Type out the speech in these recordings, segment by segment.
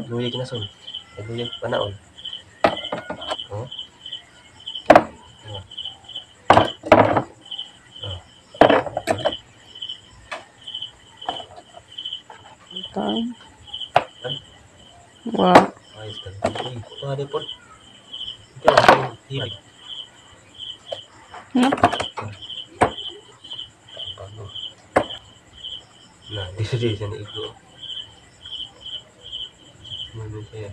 Luya kinason. Luya panaon. Oh. Oh. Oh. Tayo. Wa. Ayos ka. Uy, pare po. Ikaw, ang hilig. No? Bago. Na, di sa di sa naigo. Ano siya?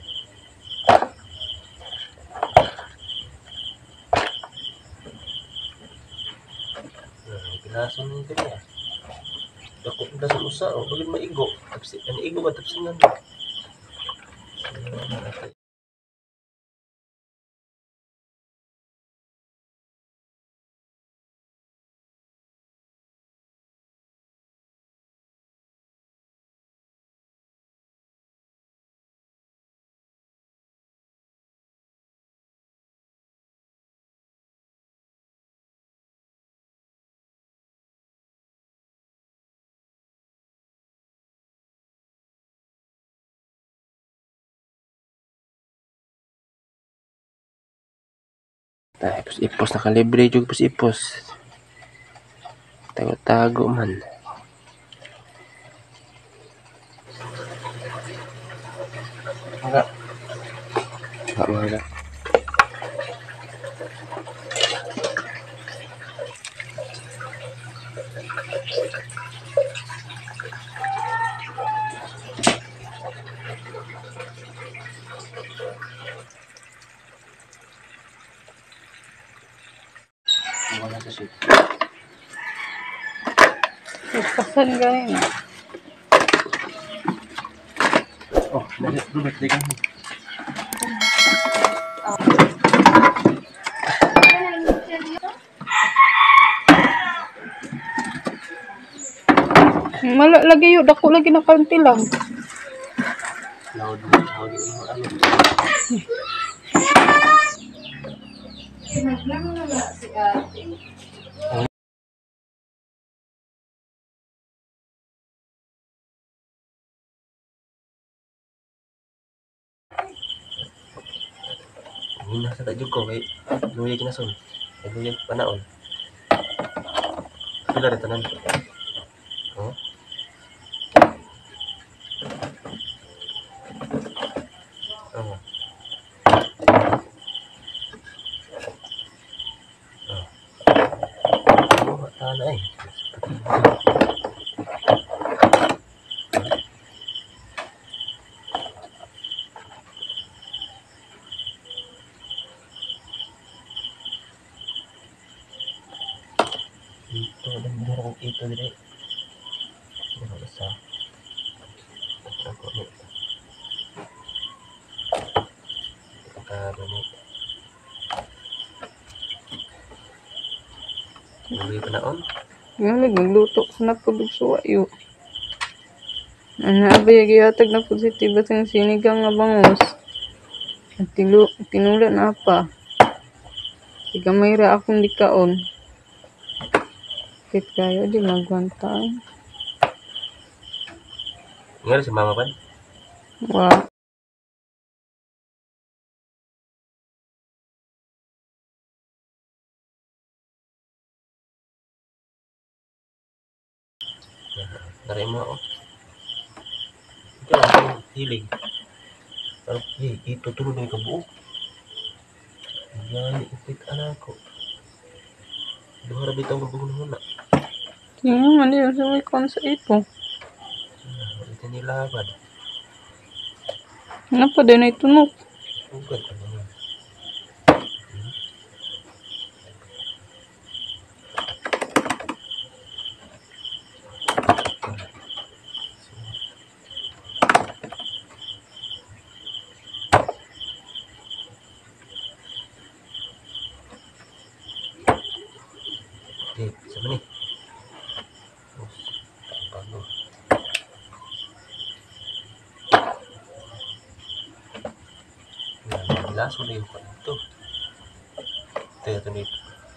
Na, gilason ni diri ah. Dako gilason usa oh, bagay maigo. Tapos ang igo ba tapos nga. Tapos ipos nakalibre jud ipos ipos. Tago-tago man. Mga. Mga mga. Wala sa suit. Pasan gani. Oh, dali, Robert, dali ka. Mala lagi yun, dako lagi na kaunti lang. Loud, loud yung ano. Hindi na sa tadyo ko kay luya kinason. Ay luya panaon. Pila ra tanan. Oh. Oh. Oh. Oh, tana eh. Ito, dahil akong ito dire. Dito isa. Ako ni. Karo ni. Luya pa naon. Nga nagluto ko na pud og suwa yo. Ana ba gihatag na pud si Tibas ang sinigang nga bangos. Ang tinula na pa. Gamay ra akong likaon. Kit kayo di magwantay. Nga si mama pan. Wa. Naray mo ako. Ito ang hilig. Pero, eh, ito tulo na yung kabuo. Gani, ipit anak ko. Duha ra bitaw nga buong na. Tingnan man yun sa may kon sa ito. Ito nilabad. Ano pa din ay tunok. Ugad pa naman. Okay, sama ni. Oh, bago. Yan, laso na yung ito. Ito, ito ni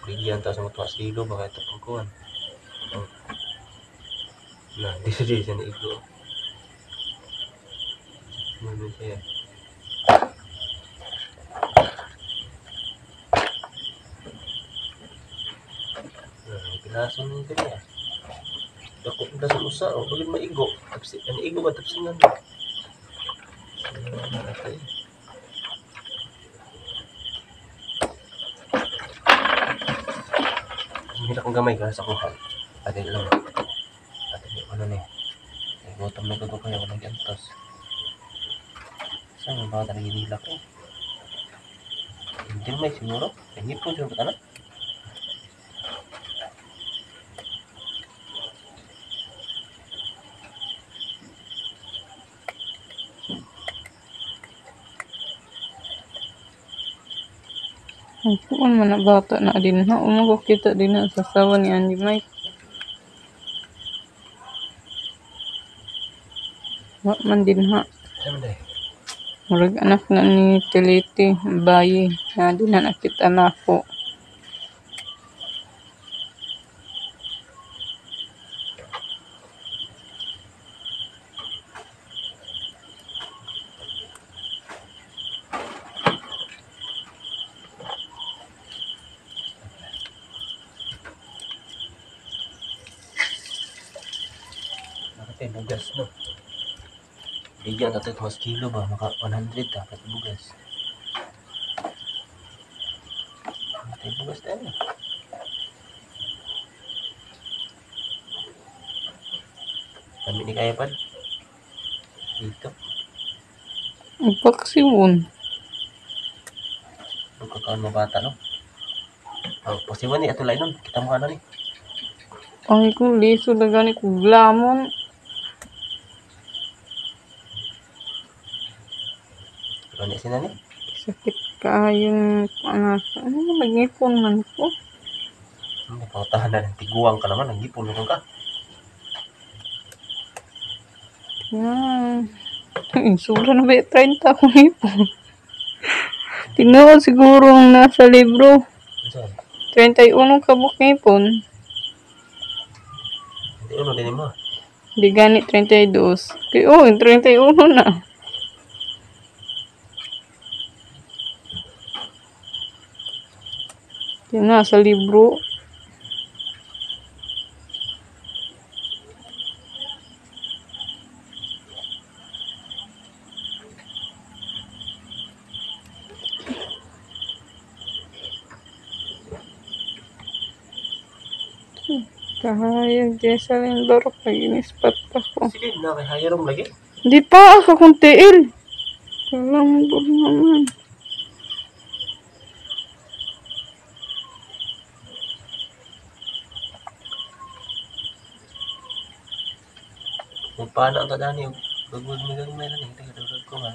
Bigyan ta sa mga silo baka ito pang kuwan. Oh. Na, di sa di sa naigo. Ano siya? Ah, pinaso na diri ah. Dako ang dason usa oh, bagay maigo. Tapsi, ang igo ba tapsingan? Okay. Mahila kong gamay ka sa kuha. Ate lang. Ate ano ni. Ay, gutom na ko kaya ako nag-antos. Saan yung bata nagililak eh? Hindi may siguro. Hindi po siguro ka na. Ang kuan man na bata na din ha. Umo ko kita din na sa asawa ni Andy Mike. Wa man din ha. Ano man day? Murag anak na ni Tiliti, bayi na din na nakita nako. Bakit ay bugas no? Bigyan ka tayo mas kilo ba? Maka 100 dapat bugas. Bakit ay bugas tayo? Kami ni kaya pa. Dito. Ang paksiwon. Pagkakaon mo bata no? Oh, pasiwan ni ato lain nun. Kita mo ka na ni. Ay ko liso na gani ko glamon. Ano ni sina ni? Sakit kaayong anak. Ano na nagipon man ko? Ano, pautahan na ng tiguang ka naman. Nagipon na ka. Yan. Ay, sobra na ba yung 30 akong ipon? Tinuod siguro ang nasa libro. Ano? 31 kabuk ngipon. Hindi ano din mo. Di gani 32. Kaya oh, 31 na. Di nasa libro. Kahayag, Jessalyn Barok, nag-inispat pa ko. Sige na kay Hiram lagi. Di pa ako kung tiil. Kalambog naman. Kung paano ang tadani, gagawin mo gagawin na ni taga ko nga.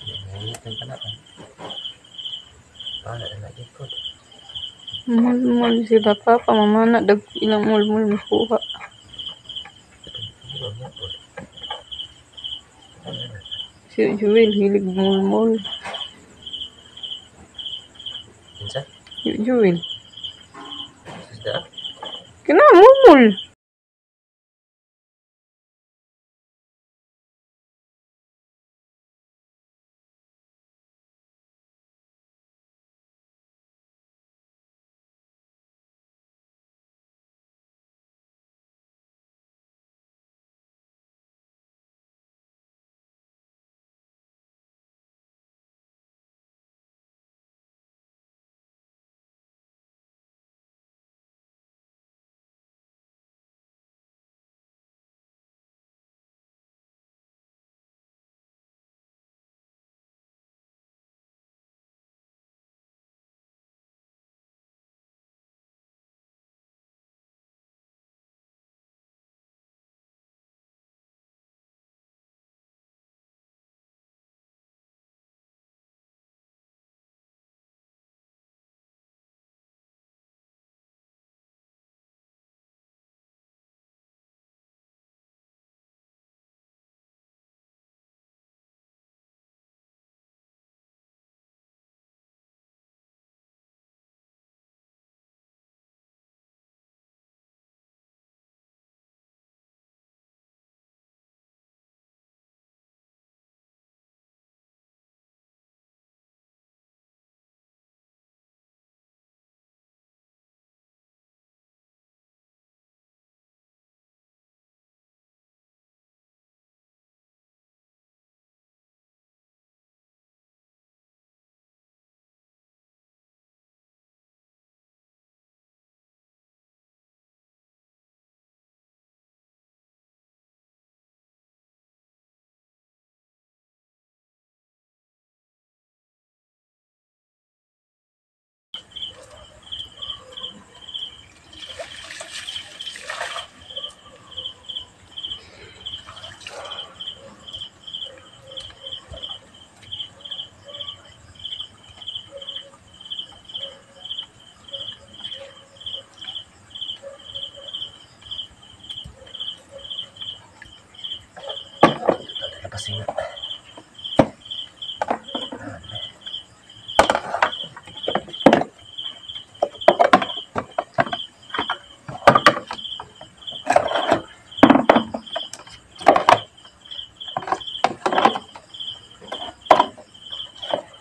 Yan, yan ka na. Paano na lagi ko? Mul-mul sila papa, mamana, dag ilang mul-mul makuha. Si Jewel, hilig mul-mul. Kinsa? Si Jewel. Sisda? Kina, mul-mul.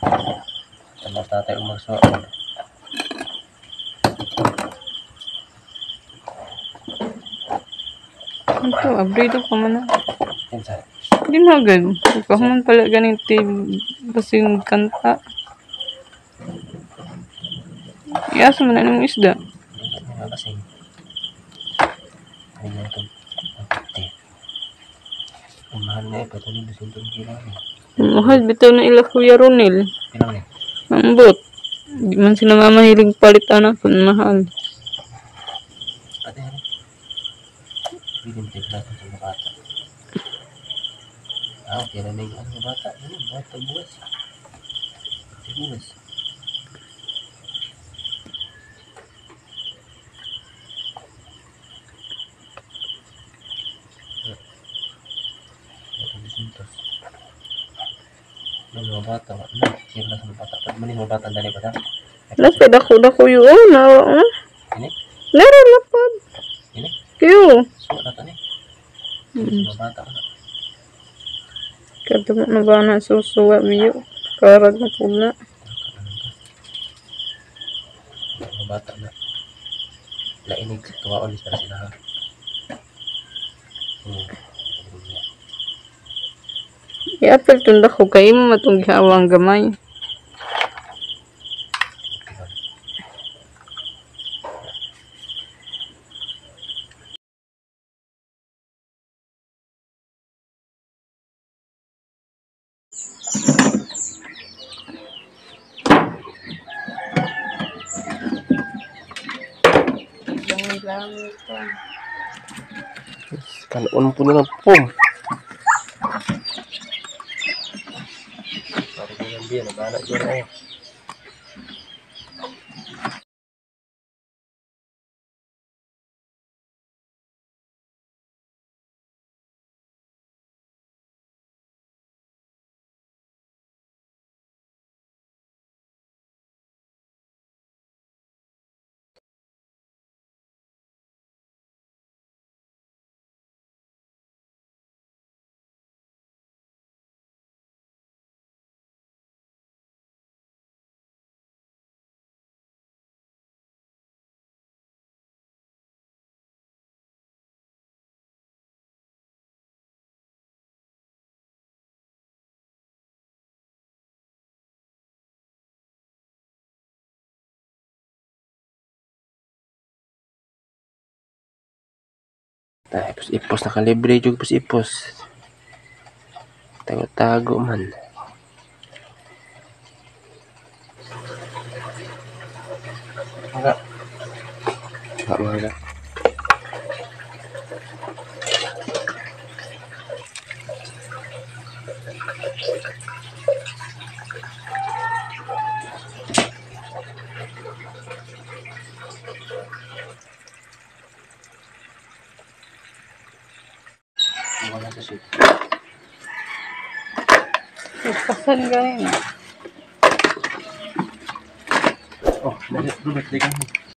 Tama tatay umarso. Ito, abrido pa man na. Kinsa? Ginagan. Ikaw man pala ganing basing kanta. Iasa man na ng isda. Mga basing. Ay na ito. Ang mahal na eh. Patuloy basing itong kilo. Mahal, bitaw na ila Kuya Ronel. Pilang eh. Ambot. Di man sila mamahilig palit anak kung mahal. Pati rin. Bilin tayo natin sa mga bata. Ah, okay na may ano bata. Ano, bata buwas. Buwas. Ano mga bata? Ano, sila sa mga bata. Pag mani mga bata, dali ba ta? Lapad ako na kuyo. Oh, naro. Ini? Naro, lapad. Ini? Kayo. Suwa na ta ni. Mga bata ka na. Kadto na ba na susuwa biyo? Karag na po na. Mga bata na. Lainig, tuwaon ni sila sila ha. I-apel tunda ko kay imo matong gihawa ang gamay. Kanon po na lang po. Parang yung biyan, nabala dyan ay. Tapos ipos nakalibre jug ipos ipos. Tago-tago man. Mga. Mga mga. Wala sa suit. Pasan ganin. Oh, dali, Robert, di ka mo.